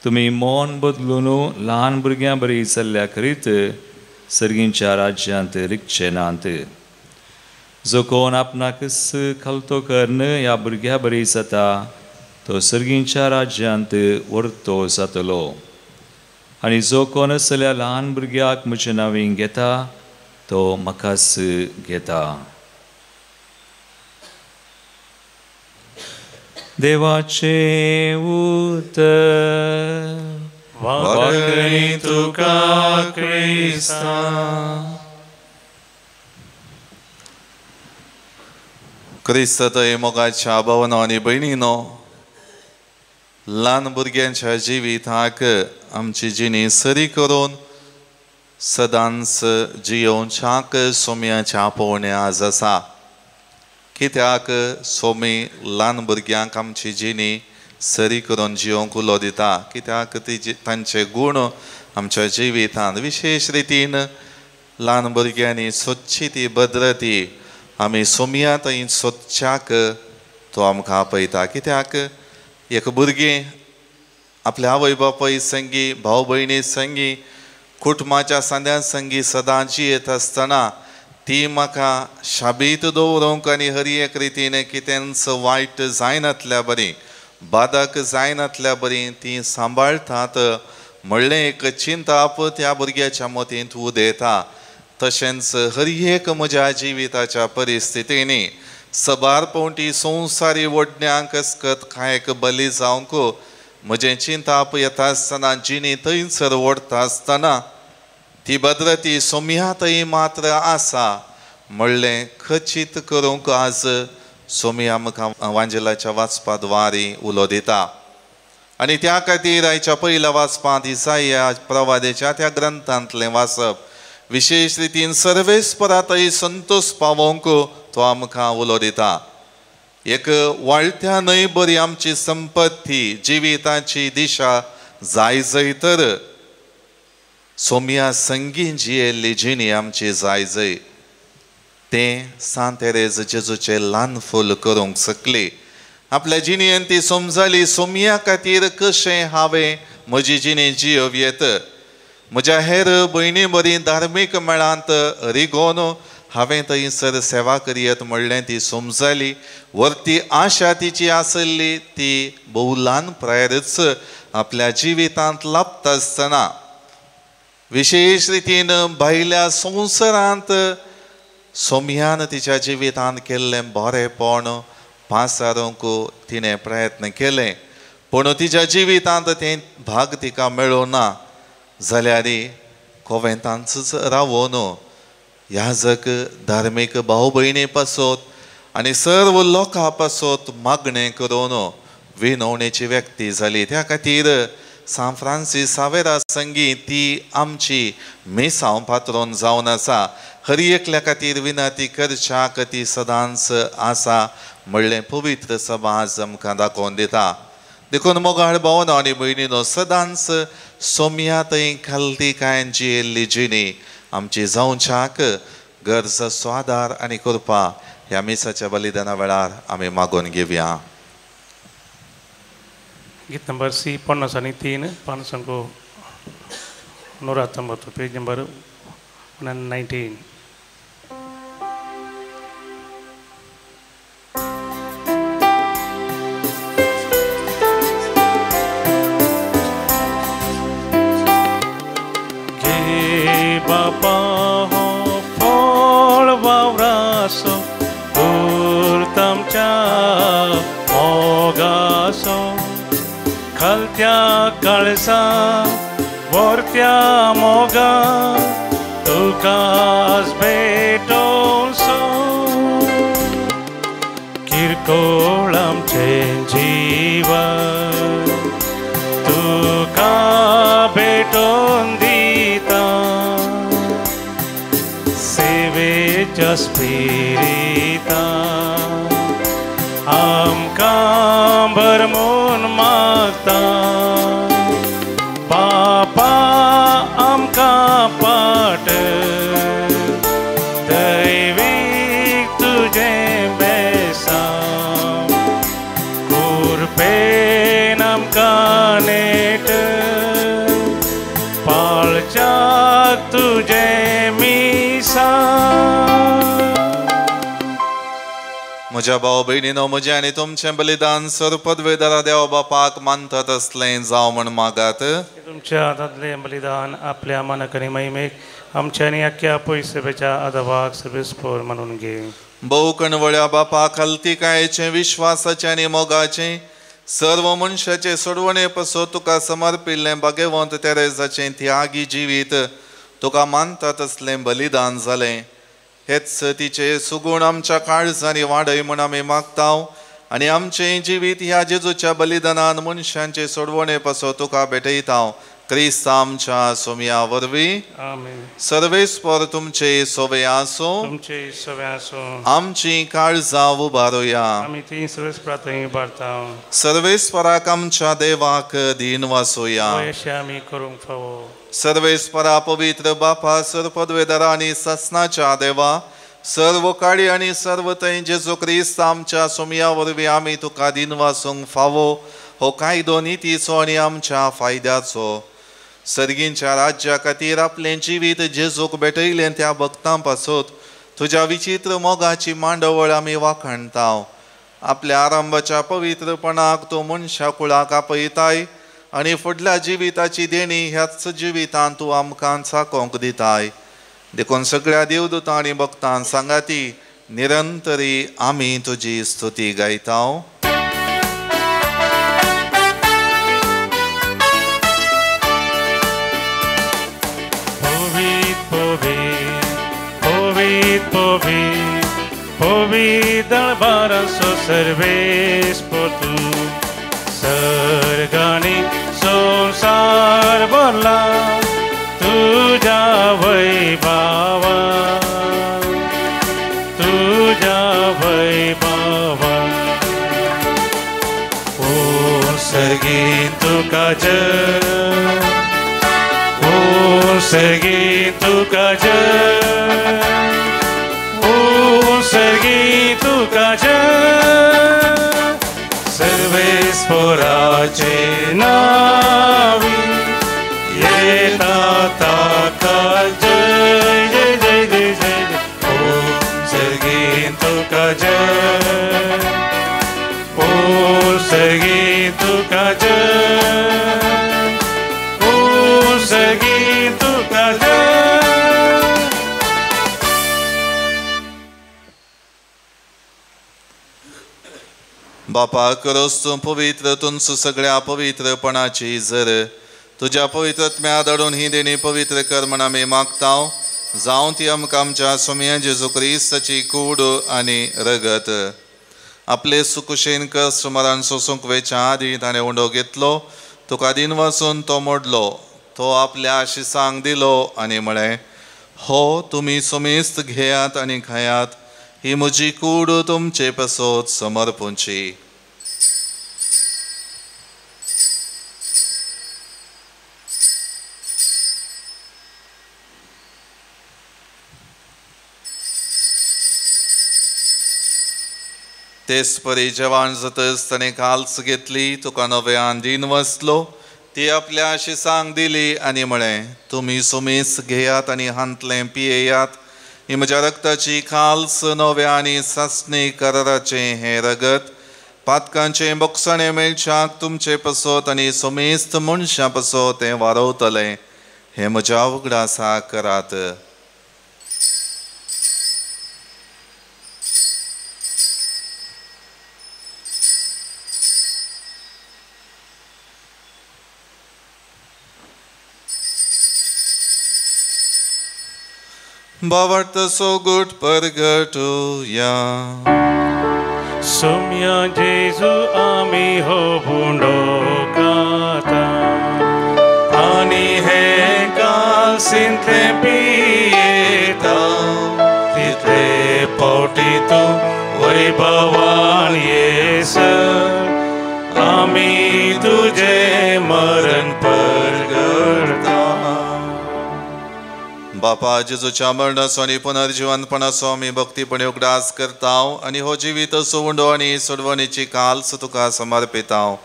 तुमी मन बदलून ल्हान भुरग्यां बरी चल्ल्या करीत सर्गींच्या राज्यांत रिगचे नात. जो कोण आपणाकच खालतो कर्ण ह्या भुरग्या बरी जाता तो सर्गींच्या राज्यांत व्हरतो जातलो. आनी जो कोण असल्या ल्हान भुरग्याक म्हजे नांवीं घेता तो म्हाकाच घेता. देवाचे उतर. वाकणी तुका क्रिस्ता. क्रिस्त थंय मोगाच्या भावनो आनी भयणीनो, ल्हान भुरग्यांच्या जिविताक आमची जिणी सरी करून सदांच जियोवच्याक सोम्याच्या आपोवणें आज आसा. कित्याक सोमी ल्हान भुरग्यांक आमची जिणी सरी करून जियोवंक उलो दिता. कित्याक ती तांचे गूण आमच्या जिवितांत विशेश रितीन ल्हान भुरग्यांनी सोदची ती भद्रती आमी सोमया थंय सोदच्याक तो आमकां आपयता. कित्याक एक भुरगें आपल्या आवय बापाय संगी, भाव भयणी संगी, कुटुंबाच्या सांद्या संगी सदां जियेत आसतना ती म्हाका शाबीत दवरूंक आनी हर एक रितीन कितेंच वायट जायनातल्या बरी, बादक जायनातल्या बरी ती सांबाळटात म्हणलें एक चिंताप त्या भुरग्याच्या मतींत उदेता. तशेंच हर एक म्हज्या जिविताच्या परिस्थितींनी सबार पवटी संवसारी वडण्यांक अस्कत कांय एक बली जावंक म्हजें चिंताप येता आसतना, जिणी थंयसर ओडटा आसतना ती भद्रती सोम्या थंय मात्र आसा म्हणलें खचीत करूंक आज सोम्या आमकां वांजेलाच्या वाचपा द्वारी उलो दिता. आनी त्या खातीर आयच्या पयल्या वाचपांत इसाया प्रवादेच्या त्या ग्रंथांतलें वाचप विशेश रितीन सर्वेस्परातय संतोष पावोवंक तो आमकां उलो दिता. एक वाळट्या न्हय बरी आमची संपत्ती जिविताची दिशा जाय जय तर सोम्या संगी जियेल्ली जिणी आमची जाय जय तें सांत तेरेज जेजूचें ल्हान फूल करूंक शकली. आपल्या जिणेन ती समजली सोम्या खातीर कशें हांवें म्हजी जिणी जियोव येत. म्हज्या हेर भयणी बरी धार्मीक मेळांत रिगोवन हांवें थंयसर सेवा करयत म्हणलें ती समजली. वरती आशा तिची आसली ती भोव ल्हान प्रायरच आपल्या जिवितांत लाबता आसतना विशेश रितीन भायल्या संवसारांत सोम्यान तिच्या जिवितांत केल्लें बरेंपण पासारूंक तिणें प्रयत्न केलें, पूण तिच्या जिवितांत तें भाग तिका मेळूं ना. जाल्यार कोवेंतांतच रावून याजक धार्मीक भाव भयणी पासत आनी सर्व लोकां पासत मागणें करून विनवणेची व्यक्ती जाली. त्या खातीर सांत फ्रांसीस सावेरा संगी ती आमची मिसांव पात्रोन जावन आसा. हर एकल्या खातीर विनंती करच्याक ती सदांच आसा म्हणलें पवित्र सभा आज आमकां दाखोवन दिता. देखून मोगाळ भावनो आनी भयणीनो, सदांच सोम्या थंय खालती कांय जियेल्ली जिणी आमची जावच्याक गरज स्वादार आनी कृपा ह्या मिसाच्या बलिदाना वेळार आमी मागून घेवया. गीत नंबर सी 53 519, पेज नंबर 119. घे बापा हो फळ वावरासो पुरतामच्या मोगासो खालत्या काळसा वर्त्या मोगा तुकाच भेटोवचो किरकोळ आमचें जीवन तुका भेटोवन दिता सेवेच्या स्पिरिता आमकां भरमून मागता बापा आमकां पाट दैवीक तुजें बेसांव कुरपेन आमकां नेट पाळच्याक तुजें मिसां. म्हज्या भाव भयणीनो, म्हजें आनी तुमचें बलिदान सर्वपदवेदारा देव बापाक मानतात असलें जावं म्हण मागात. तुमच्या हातांतलें बलिदान आपल्या मानक आनी महिमेक आमच्या आनी आख्या पयसभेच्या आदावाक सर्वेस्पोर मानून घे. भोव कणवळ्या बापा, खालतीकायेचें, विश्वासाचें आनी मोगाचें सर्व मनशाचे सोडवणे पासत तुका समर्पिल्लें भाग्यवंत तेरेजाचें त्यागी जिवीत तुका मानतात असलें बलिदान जालें. हेच तिचे सुगूण आमच्या काळजांनी वाडय म्हण आमी मागता आनी आमचें जिवीत ह्या जेजूच्या बलिदानान मनशांचे सोडवणे पासत तुका भेटयता. क्रिस्त आमच्या सोमया वरवीं. आमेन. सर्वेस्पर तुमचे सोवे आसूं. तुमचे सोवे आसूं. आमची काळजां उबारुया. आमी ती सर्वेस्परा थंय उबारता. सर्वेस्पराक आमच्या देवाक दीन वासुया. अशें आमी करूंक फावो. सर्वेस्परा पवित्र बापा, सर्वपदवेदारा आनी ससनाच्या देवा, सर्व काळी आनी सर्व थंय जेजू क्रिस्त आमच्या सोमया वरवीं आमी तुका दीन वासूंक फावो हो कायदो नितीचो आनी आमच्या फायद्याचो. सर्गींच्या राज्या खातीर आपलें जिवीत जेजूक भेटयलें त्या भक्तां पासत तुज्या विचित्र मोगाची मांडवळ आमी वाखाणता. आपल्या आरंभाच्या पवित्रपणाक तूं मनशा कुळाक आपयताय आनी फुडल्या जिविताची देणी ह्याच जिवितान तूं आमकां चाकोवंक दिताय. देखून सगळ्या देवदूतां आनी भक्तां सांगाती निरंतरी आमी तुजी स्तुती गायता. पवित पवित दळबाराचो सर्वेस्पोर तूं सर्गांनी संवसार भरला तुज्या वैभावा तुज्या वैभावा. ओ सर्गीन तुका जय, ओ सर्गीन तुका जय, सर्गी तुका जय. सर्वेस्पोराचे नावी येता ताका जय जय जय जय जय. ओ सर्गी तुका जय, ओ सर्गी तुका जय, ओ सर्गी तुका जय. बापा, करोस तूं पवित्र तुमचो सगळ्या पवित्रपणाची जर तुज्या पवित्रत्म्या धाडून ही देणी पवित्र कर म्हण आमी मागता. जावं ती आमकां आमच्या सोमया जेजू क्रिस्ताची कूड आनी रगत. आपले सुकुशेन कश्ट मरण सोसूंक वेच्या आदीं ताणें उंडो घेतलो, तुका दीन वासून तो मोडलो, तो आपल्या शिसांक दिलो आनी म्हळें, हो तुमी सोमेस्त घेयात आनी खायात, ही म्हजी कूड तुमचे पासत समर्पूंची. तेच परी जेवण जातच ताणें काल्स घेतली, तुका नव्यान दीन वसलो, ती आपल्या शिसांक दिली आनी म्हळें, तुमी सुमेस घेयात आनी हांतलें पियेयात, ही म्हज्या रक्ताची खाल्स नव्या आनी सासणी कराराचें हें रगत पातकांचें बोगसणें मेळच्याक तुमचे पासत आनी समेस्त मनशां पासत तें वारवतलें. हें म्हज्या उगडासा करात. भावार्थ सोगूट परगटुया. सोम्या जेजू आमी हो बुंडो गाता आनी हे कालसींतले पियेता तितले पावटी तूं वैभवान येसर आमी तुजें मरण परगटता. बापा जेजूच्या मरणाचो आनी पुनर्जिवनपणाचो आमी भक्तीपणी उगडास करता आनी हो जिवीत सोवंडो आनी सोडवणीची काल्स तुका समर्पिता.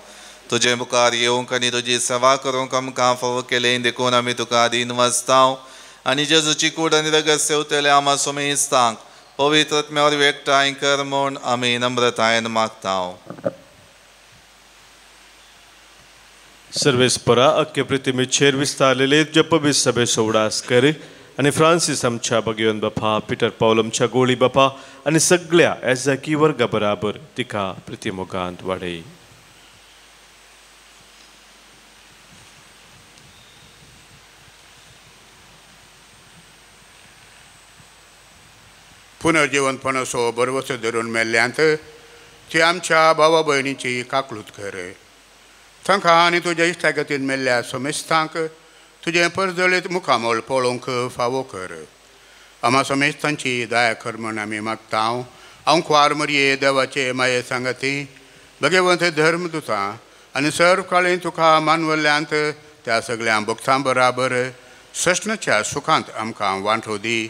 तुजे मुखार येवंक आनी तुजी सेवा करूंक आमकां फावो केलें देखून आमी तुका अधीन वचता आनी जेजूची कूड आनी रगत सेवतले आमा सोमेस्तांक पवित्र आत्म्या वरवीं एकठांय कर म्हूण आमी नम्रतायेन मागता. सर्वेस्परा अख्खे प्रतिमेचेर विस्तारलेले तुज्या पवित्र सभेचो उगडास कर आनी फ्रांसीस आमच्या भगेवन बापा, पिटर पावल आमच्या गोळी बापा आनी सगळ्या एजाकी वर्गा बराबर तिका प्रतिमोगांत वाडय. पुनर्जिवनपणाचो भरवसो धरून मेल्ल्यांत ती आमच्या भावा भयणीची काकलूत कर. तांकां आनी तुज्या इश्टागतीन मेल्ल्या समेस्तांक तुजें परजळीत मुखामळ पळोवंक फावो कर. आमा समेस्तांची दया कर म्हूण आमी मागता. हांव कुवार मरये देवाचे माये सांगाती भगवंत धर्म दुता आनी सर्व काळी तुका मानवल्ल्यांत त्या सगळ्या भक्तां बराबर सस्नाच्या सुखांत आमकां वांटो दी.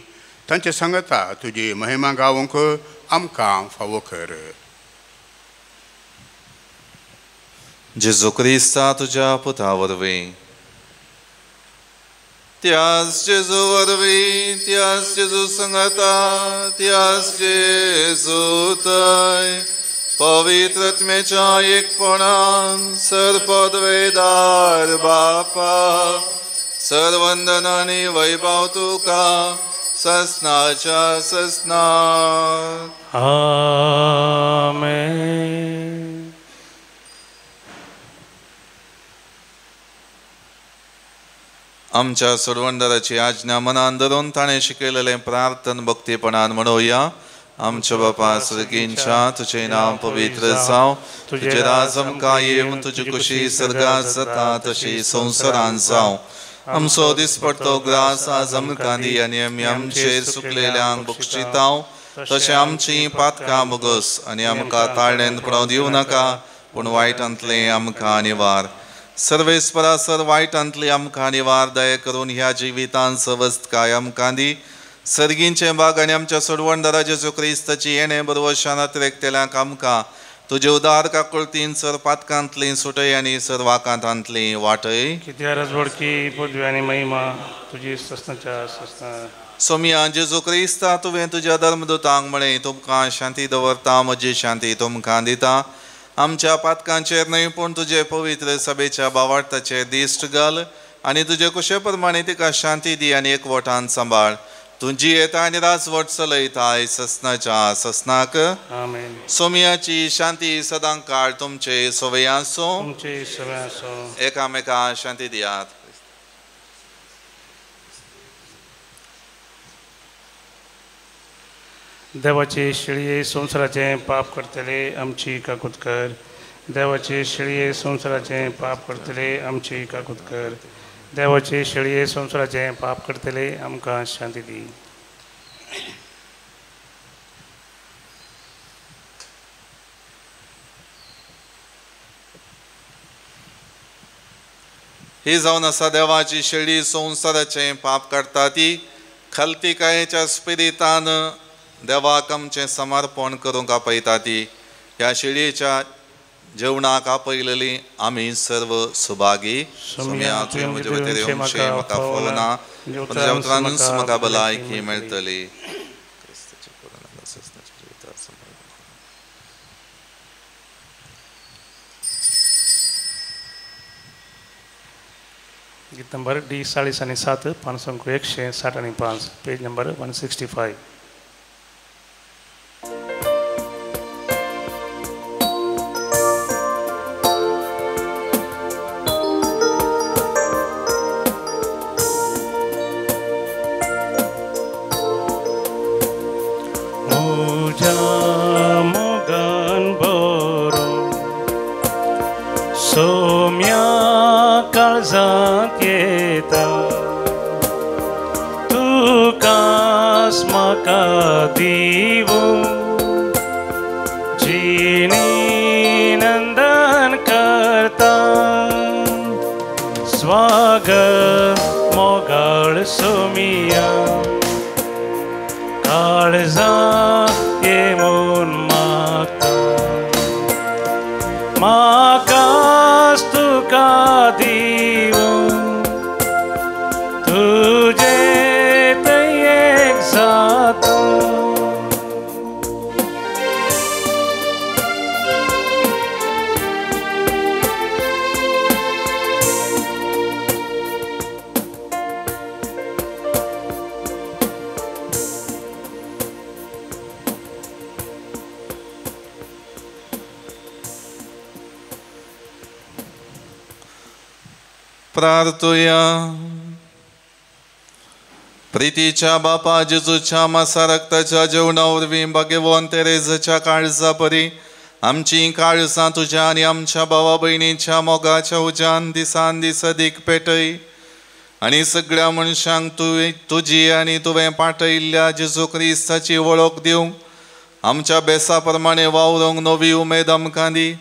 तांचे सांगता तुजी महिमा गावंक आमकां फावो कर. जेजू क्रिस्ता तुज्या पुता वरवीं, त्याच जेजू वरवीं, त्याच जेजू संगता, त्याच जेजू थंय पवित्र आत्म्याच्या एकपणान सर्वपदवेदार बापा सर्वंदन आनी वैभव तुका ससनाच्या ससनाक. आमेन. आमच्या सोडवणदाराची आज्ञा मनान धरून ताणें शिकयलेलें प्रार्थन भक्तीपणान म्हणोया. आमच्या बापा सर्गींच्या तुजें नांव पवित्र जावं, तुजें राज आमकां येवं, तुजी खुशी सर्गांत जाता तशी संवसारांत जावं. आमचो दिसपडतो ग्रास आज आमकां दी आनी आमी आमचेर सुकलेल्यांक बक्षितांव तशें आमचीं पातकां भोगस आनी आमकां ताळ्यान पडोवं दिवं नाका पूण वायटांतलें आमकां निवार. सर्वेस्परा सर वायटांतली आमकां निवार. दया करून ह्या जिवितान सवस्तकाय आमकां दी. सर्गींचें बाग आनी आमच्या सोडवणदारा जेजू क्रिस्ताची येणें बरवशान अतिरेकतेल्यांक आमकां तुजे उदार काकुळतीन सर पातकांतली सुटय आनी सर वाकांतांतली वाटय. कित्याक रजवडकी पदवी आनी महिमा तुजी ससनाच्या ससना. सोमिया जेजू क्रिस्ता तुवें तुज्या धर्मदूतांक म्हळें तुमकां शांती दवरता, म्हजी शांती तुमकां दिता. आमच्या पातकांचेर न्हय पूण तुजे पवित्र सभेच्या भावार्थाचेर दिश्ट घाल आनी तुजे कुशे प्रमाणे तिका शांती दी आनी एकवटान सांबाळ. तूं जियेता आनी राजवट चलयताय ससनाच्या ससनाक. आमेन. सोमियाची शांती सदां काळ तुमचे सवय आसूं. तुमचे सवय आसूं. एकामेका शांती दियात. देवाचे शेळये संवसाराचें पाप करतले आमची काकूत कर. देवाचे शेळये संवसाराचें पाप करतले आमची काकूत कर. देवाचे शेळये संवसाराचें पाप करतले आमकां शांती दी. ही जावन आसा देवाची शेळी संवसाराचें पाप काडटा ती खलतिकायेच्या स्पिरितान देवाक आमचें समर्पण करूंक आपयता ती. ह्या शेळयेच्या जेवणाक आपयलेली आमी सर्व सुभागी. सोम्या तुवें म्हजे भितर येवचें म्हाका फावना, पूण तुज्या उतरानूच म्हाका भलायकी मेळटली. गीत नंबर डी 40 आणि 7, 5 160 आणि 5, पेज नंबर 165. काळजांत येता तुकास म्हाका दिवूं जिणी नंदन करता स्वागत मोगाळ सोमिया काळजांत येवन मागता म्हाकास तुका दिवूं तुजे एक जाता. प्रार्थुया. प्रितीच्या बापा जेजूच्या मासा रक्ताच्या जेवणा वरवीं भाग्यवंत तेरेजाच्या काळजा परी आमची काळजां तुज्या आनी आमच्या भावा भयणीच्या मोगाच्या उज्यान दिसान दीस अदीक पेटय आनी सगळ्या मनशांक तुवें तुजी आनी तुवें पाठयल्ल्या जेजू क्रिस्ताची वळख दिवंक आमच्या बेसा प्रमाणे वावरूंक नवी उमेद आमकां दी.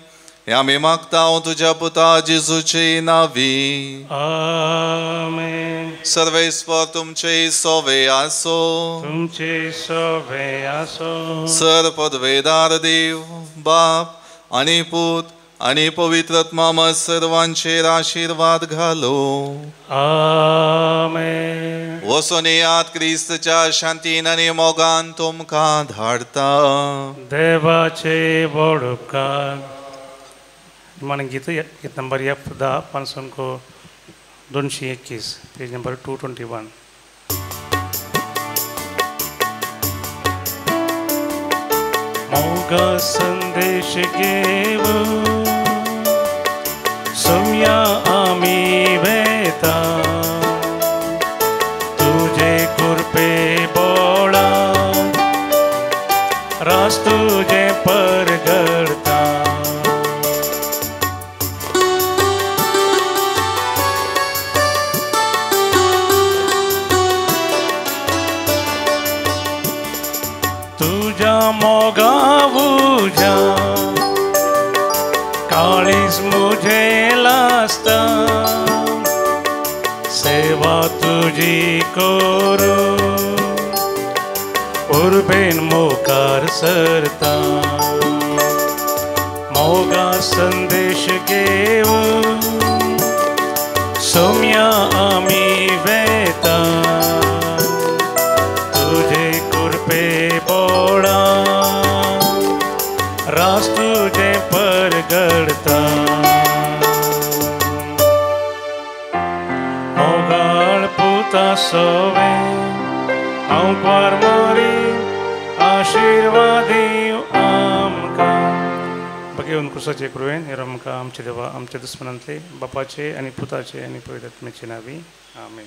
हे आमी मागता तुज्या पुता जेजूचे नांवी. आमेन. सर्वेस्पर तुमचे सोवे आसो. तुमचे सोवे आसो. सर पदवेदार देव बाप आनी पूत आनी पवित्र आत्मा सर्वांचेर आशिर्वाद घालो. आमेन. वचून येयात क्रिस्तच्या शांतीन आनी मोगान तुमकां धाडता. देवाचे व्हड उपकार. मन गीत गीत नंबर F10 521 page number 221. मोगा संदेश घेऊ सोम्या आमी वेता तुझे कृपे बोळा रास तुझे परगडता. तुझ्या मोगा उज्या काळीज मुझे लासता सेवा तुझी करू उर्बेन मुखार सरता. मोगा संदेश घेऊ सोम्या आमी वेता तुझे कृपे बोळा रास तुझे परगडता. मोगाळ पुता सोवे हांव परमरी आशिर्वाद दिवं आमकां. भगेवन क्रुसाचे कृपेन हे आमकां आमचे देवा आमच्या दुस्मनांतले बापाचे आनी पुताचे आनी पवित्र आत्म्याचे नांवी. आमेन.